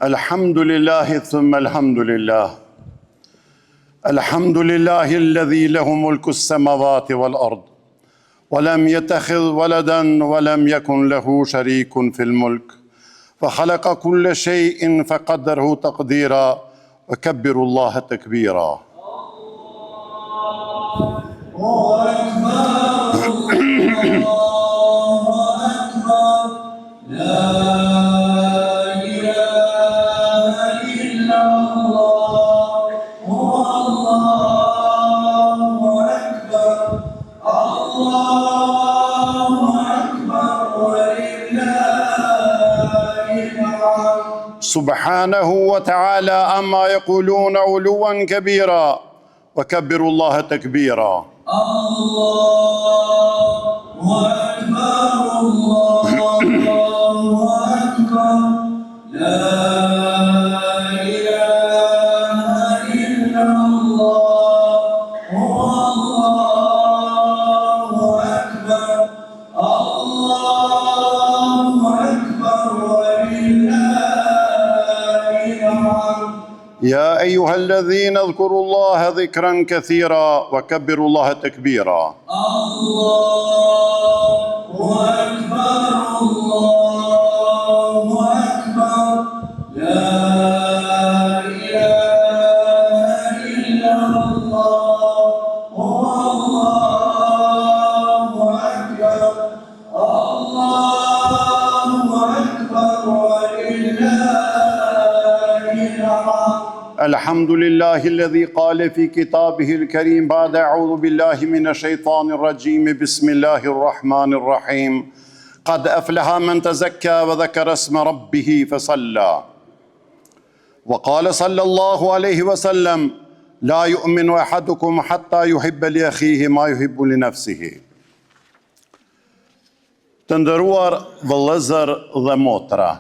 الحمد لله ثم الحمد لله الحمد لله الذي له ملك السماوات والأرض ولم يتخذ ولدا ولم يكن له شريك في الملك فخلق كل شيء فقدره تقديرا وكبروا الله تكبيرا الله أكبر الله أكبر لا إله إلا الله هو الله أكبر الله أكبر ولله الحمد سبحانه وتعالى أما يقولون علوا كبيرا وكبروا الله تكبيرا الله أكبر الله أكبر لا إله إلا الله هو الله أكبر الله أكبر ولله الحمد يا أيها الذين اذكروا الله ذكرا كثيرا وكبروا الله تكبيرا الله أكبر الله أكبر لا إله إلا الله هو الله أكبر الله أكبر ولله الحمد الحمد لله الذي قال في كتابه الكريم بعد أعوذ بالله من الشيطان الرجيم بسم الله الرحمن الرحيم قد أفلح من تزكى وذكر اسم ربه فصلى وقال صلى الله عليه وسلم لا يؤمن أحدكم حتى يحب لأخيه ما يحب لنفسه Të nderuar vëllezër dhe motra,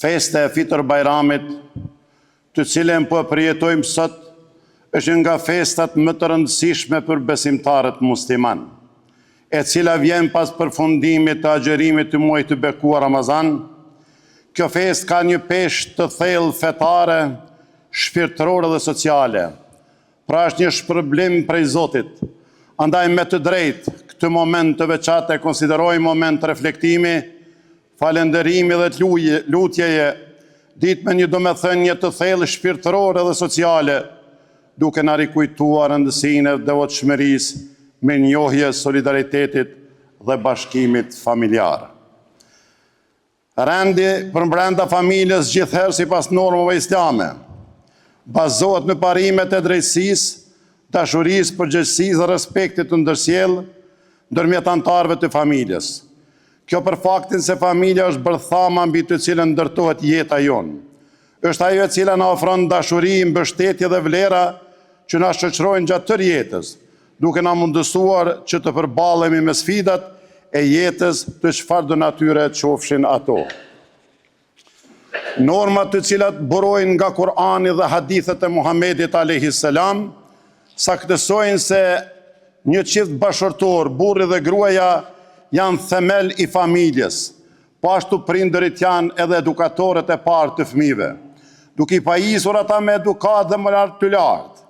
festa e Fitër Bajramit, të cilën po e përjetojmë sot, është një nga festat më të rëndësishme për besimtarët muslimanë, e cila vjen pas përfundimit të agjërimit të muajit të bekuar Ramazan. Kjo festë ka një peshë të thellë fetare, shpirtërore dhe sociale. Pra është një shpërblim prej Zotit. Andaj me të drejtë, këtë moment të veçantë e konsiderojmë moment reflektimi, falënderimi dhe lutjeje, ditë me një domethënie të thellë shpirtërore dhe sociale, duke na rikujtuar rëndësinë e devotshmërisë, mirënjohjes, solidaritetit dhe bashkimit familjar. Rendi përmbrenda familjes gjithherë sipas normave islame, bazohet në parimet e drejtësisë, dashurisë, përgjegjësisë dhe respektit të ndërsjellë ndërmjet anëtarëve të familjes. Kjo për faktin se familja është bërthama mbi të cilën ndërtohet jeta jonë. Është ajo e cila na ofron dashuri, mbështetje dhe vlera që na shoqërojnë gjatë tërë jetës, duke na mundësuar që të përballemi me sfidat e jetës të çfarëdo natyre qofshin ato. Normat të cilat burojnë nga Kurani dhe hadithet e Muhamedit alayhi salam saktësojnë se një çift bashkëshortor, burri dhe gruaja janë themel i familjes. Po ashtu prindërit janë edhe edukatorët e parë të fëmijëve, duke i pajisur ata me edukatë dhe moral të lartë,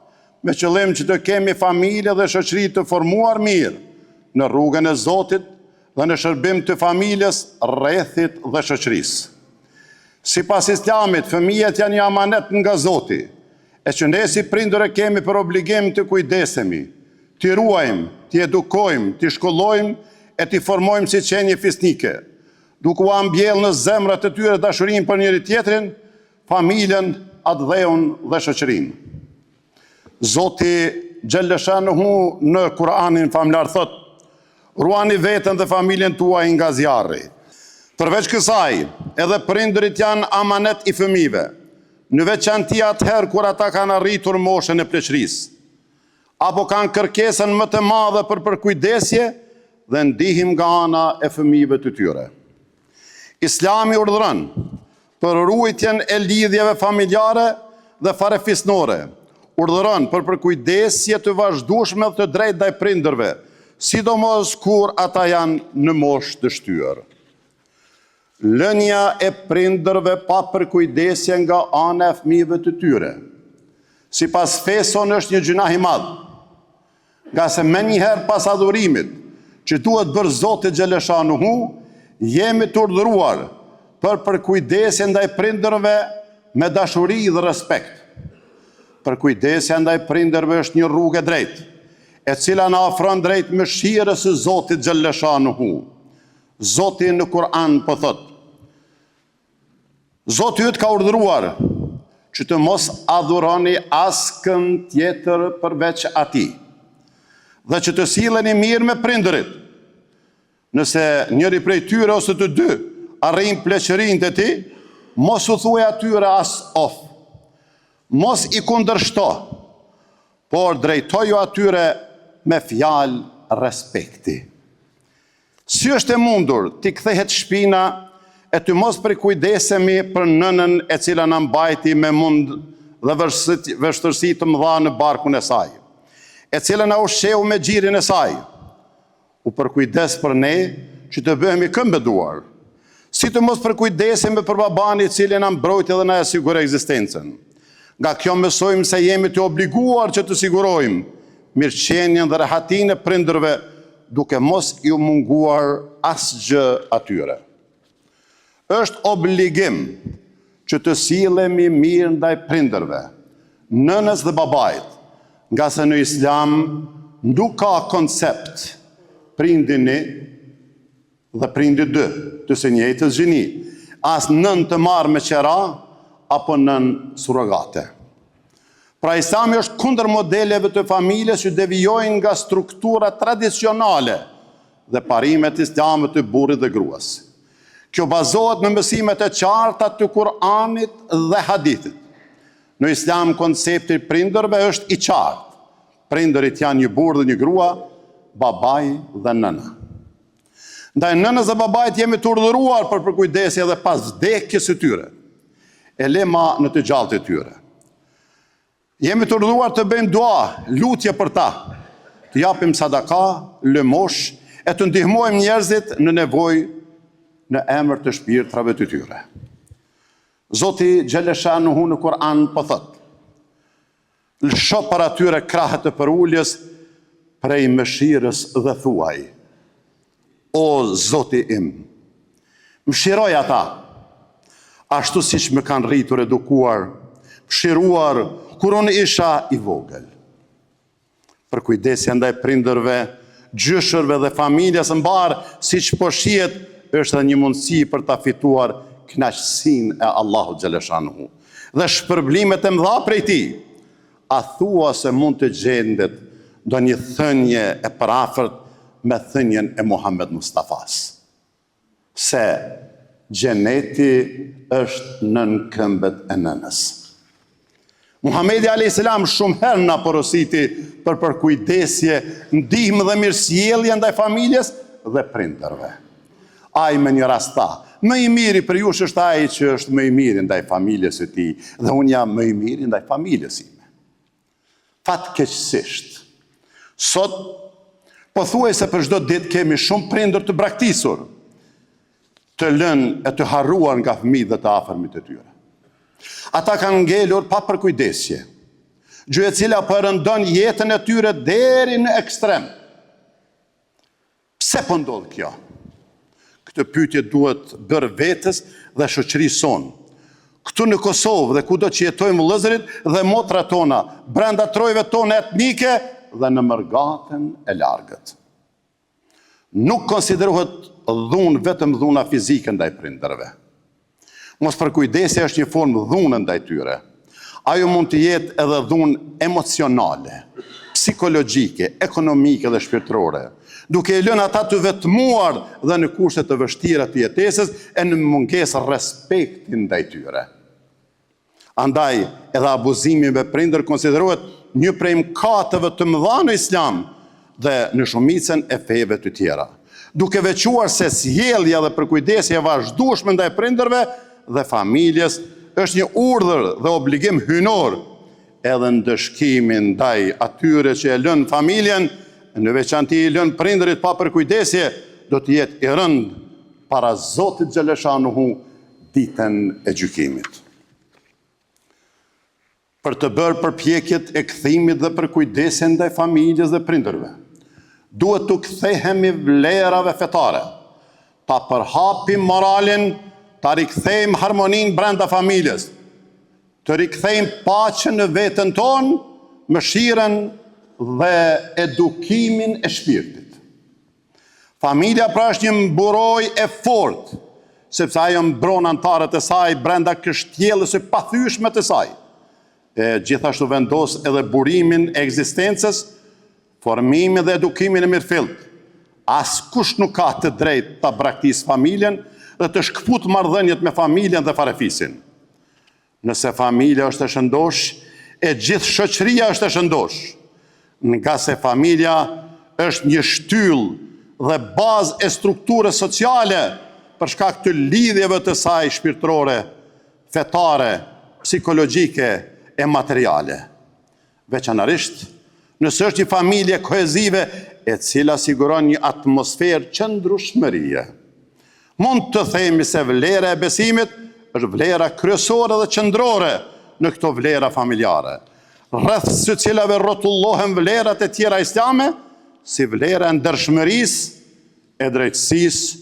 me qëllim që të kemi familje dhe shoqëri të formuar mirë në rrugën e Zotit dhe në shërbim të familjes, rrethit dhe shoqërisë. Sipas Islamit, fëmijët janë një amanet nga Zoti, e që ne si prindër e kemi për obligim të kujdesemi, t'i ruajmë, t'i edukojmë, t'i shkollojmë e t'i formojmë si qenie fisnike, duke ua mbjellë në zemrat e tyre dashurinë për njëri-tjetrin, familjen, atdheun dhe shoqërinë. Zoti xhelleshanuhu në Kur'anin famëlartë thotë: Ruani veten dhe familjen tuaj nga zjarri. Përveç kësaj, edhe prindërit janë amanet i fëmijëve, në veçanti atëherë kur ata kanë arritur moshën e pleqërisë, apo kanë kërkesën më të madhe për përkujdesje dhe ndihmë nga ana e fëmijëve të tyre. Islami urdhëron për ruajtjen e lidhjeve familjare dhe farefisnore, urdhëron për përkujdesje të vazhdueshme dhe të drejtë ndaj prindërve, sidomos kur ata janë në moshë të shtyrë. Lënia e prindërve pa përkujdesje nga ana e fëmijëve të tyre, sipas fesë sonë është një gjynah i madh, ngase menjëherë pas adhurimit që duhet bërë Zotit xheleshanuhu, jemi të urdhëruar për përkujdesje ndaj prindërve me dashuri dhe respekt. Përkujdesja ndaj prindërve është një rrugë e drejtë, e cila na afron drejt mëshirës së Zotit xheleshanuhu. Zoti në Kur'an po thotë: Zoti yt ka urdhëruar që të mos adhuroni askënd tjetër përveç Atij dhe që të silleni mirë me prindërit. Nëse njëri prej tyre ose të dy arrijnë pleqërinë te ti, mos u thuaj atyre as of. Mos i kundërshto, por drejtoju atyre me fjalë respekti. Si është e mundur t'i kthehet shpina e të mos përkujdesemi për nënën e cila na mbajti me mund dhe vështirësi të mëdha në barkun e saj, e cila na ushqeu me gjirin e saj, u përkujdes për ne që të bëhemi këmbë e duar. Si të mos përkujdesemi për babanë i cili na mbrojti dhe na e siguroi ekzistencën. Nga kjo mësojmë se jemi të obliguar që të sigurojmë mirëqenien dhe rehatinë e prindërve duke mos iu munguar asgjë atyre. Është obligim që të sillemi mirë ndaj prindërve, nënës dhe babait, ngase në Islam nuk ka koncept prindi një dhe prindi dy, të së njëjtës gjini, as nënë të marrë me qera apo nënë surrogate. Pra Islami është kundër modeleve të familjes që devijojnë nga struktura tradicionale dhe parimet islame të burrit dhe gruas. Kjo bazohet në mësimet e qarta të Kur'anit dhe Hadithit. Në Islam koncepti i prindërve është i qartë. Prindërit janë një burrë dhe një grua, babai dhe nëna. Ndaj nënës dhe babait jemi të urdhëruar për përkujdesje edhe pas vdekjes së tyre. E le ma në të gjallë të tyre. Jemi të urdhëruar të bëjmë dua, lutje për ta, të japim sadaka, lëmoshë e të ndihmojmë njerëzit në nevojë në emër të shpirtrave të tyre. Zoti xheleshanuhu në Kur'an po thotë: Lësho para tyre krahët e përuljes prej mëshirës dhe thuaj: O Zoti im, mëshiroj ata, ashtu siç më kanë rritur edukuar, mëshiruar kur unë isha i vogël. Përkujdesja ndaj prindërve, gjyshërve dhe familjes mbarë, siç po shihet, është edhe një mundësi për ta fituar kënaqësinë e Allahut xheleshanuhu dhe shpërblimet e mëdha prej tij. A thua se mund të gjendet ndonjë thënie e përafërt me thënien e Muhamed Mustafas? Se xheneti është nën këmbët e nënës. Muhamedi alayhis salam shumë herë na porositi për përkujdesje, ndihmë dhe mirësjellje ndaj familjes dhe prindërve. Ai me një rast tha, më i miri prej jush është ai që është më i miri ndaj familjes së tij dhe unë jam më i miri ndaj familjes sime. Fatkeqësisht, sot pothuajse për çdo ditë kemi shumë prindër të braktisur, të lënë e të harruar nga fëmijët dhe të afërmit e tyre. Ata kanë ngelur pa përkujdesje, gjë e cila po e rëndon jetën e tyre deri në ekstrem. Pse po ndodh kjo? Këtë pyetje duhet bërë vetes dhe shoqërisë sonë. Këtu në Kosovë dhe kudo që jetojmë vëllezërit dhe motrat tona, brenda trojeve tona etnike dhe në mërgatën e largët. Nuk konsiderohet dhunë vetëm dhuna fizike ndaj prindërve. Mospërkujdesja është një formë dhune ndaj tyre. Ajo mund të jetë edhe dhunë emocionale, psikologjike, ekonomike dhe shpirtërore, duke i lënë ata të vetmuar dhe në kushte të vështira të jetesës e në mungesë respekti ndaj tyre. Andaj, edhe abuzimi me prindër konsiderohet një prej mëkateve të mëdha në Islam dhe në shumicën e feve të tjera. Duke veçuar se sjellja dhe përkujdesja e vazhdueshme ndaj prindërve dhe familjes është një urdhër dhe obligim hyjnor, edhe ndëshkimi ndaj atyre që e lënë familjen, në veçanti i lënë prindërit pa përkujdesje, do të jetë i rëndë. para Zotit xheleshanuhu ditën e gjykimit. Për të bërë përpjekjet e kthimit dhe përkujdesjen ndaj familjes dhe prindërve, duhet t'u kthehemi vlerave fetare, ta përhapim moralin, ta rikthejmë harmoninë brenda familjes, të rikthejmë paqen në veten tonë, mëshirën dhe edukimin e shpirtit. Familja pra është një mburojë e fortë, sepse ajo mbron anëtarët e saj brenda kështjellës së pathyeshme të saj. E gjithashtu vendos edhe burimin e ekzistencës, formimin dhe edukimin e mirëfilltë. Askush nuk ka të drejtë ta braktisë familjen dhe të shkëputë marrëdhëniet me familjen dhe farefisin. Nëse familja është e shëndoshë, e gjithë shoqëria është e shëndoshë, ngase familja është një shtyllë dhe bazë e strukturës sociale për shkak të lidhjeve të saj shpirtërore, fetare, psikologjike e materiale. Veçanërisht, nëse është një familje kohezive e cila siguron një atmosferë qëndrueshmërie. Mund të themi se vlera e besimit është vlera kryesore dhe qendrore në këto vlera familjare, rreth së cilave rrotullohen vlerat e tjera islame, si vlera e ndershmërisë, e drejtësisë,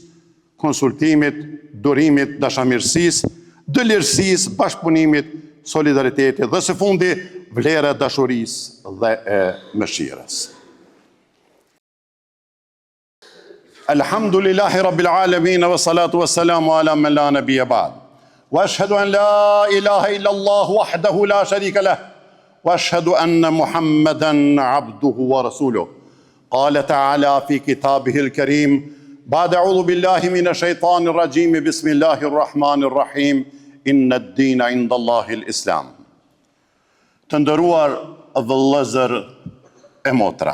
konsultimit, durimit, dashamirësisë, dëlirësisë, bashkëpunimit, solidaritetit dhe së fundi vlera e dashurisë dhe e mëshirës. Elhamdulillahi Rabbil Alamin wa salatu wa salamu ala men la nabiyya ba'd. Wa ashhadu an la ilaha illa Allah wahdahu la sharika lah. Wa ashhadu anna Muhammadan abduhu wa rasuluh. Qala ta'ala fi kitabihi al-karim Ba'da a'udhu billahi minash shaitanir rajim Bismillahir Rahmanir Rahim Inna ad-dina 'inda Allahi al-Islam. Të nderuar vëllezër e motra,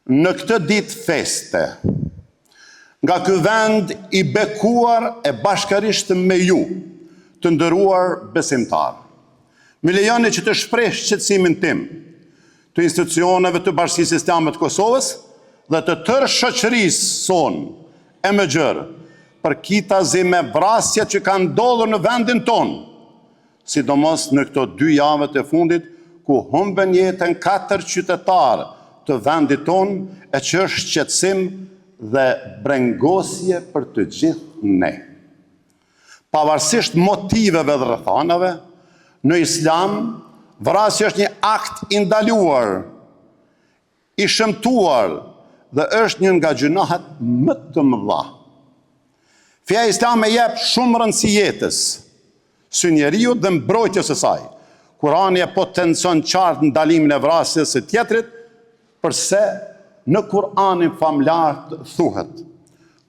në këtë ditë feste, nga ky vend i bekuar e bashkërisht me ju, të nderuar besimtarë, më lejoni që të shpreh shqetësimin tim, të institucioneve të Bashkësisë Islame të Kosovës dhe të tërë shoqërisë sonë e më gjerë, përkitazi me vrasjet që kanë ndodhur në vendin tonë, sidomos në këto dy javët e fundit ku humbën jetën katër qytetarë të vendit tonë e që është shqetësim dhe brengosje për të gjithë ne. Pavarësisht motiveve dhe rrethanave, në Islam vrasja është një akt i ndaluar, i shëmtuar dhe është një nga gjynahet më të mëdha. Feja islame i jep shumë rëndësi jetës së njeriut dhe mbrojtjes së saj. Kurani e potencon qartë ndalimin e vrasjes së tjetrit, përse në Kur'anin famëlartë thuhet: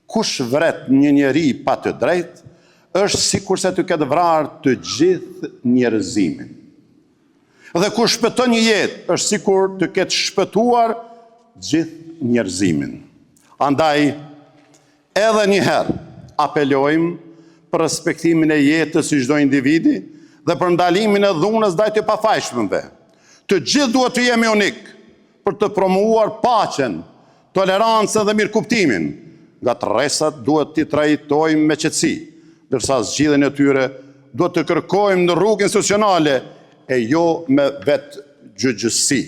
Kush vret një njeri pa të drejtë, është sikurse të ketë vrarë të gjithë njerëzimin. Dhe kush shpëton një jetë, është sikur të ketë shpëtuar gjithë njerëzimin. Andaj, edhe një herë apelojmë për respektimin e jetës së çdo individi dhe për ndalimin e dhunës ndaj të pafajshmëve. Të gjithë duhet të jemi unik për të promovuar paqen, tolerancën dhe mirëkuptimin. Ngatërresat duhet t'i trajtojmë me qetësi, ndërsa zgjidhjen e tyre duhet të kërkojmë në rrugë institucionale e jo me vetëgjyqësi.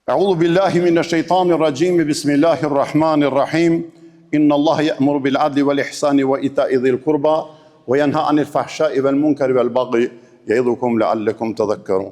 A'udhu billahi minash shaitanir rajim. Bismillahir rahmanir rahim. Inna Allaha ya'muru bil 'adli wal ihsani wa ita'i dhil qurba wa yanha 'anil fahsha'i wal munkari wal baghi ya'idhukum la'allakum tadhakkarun.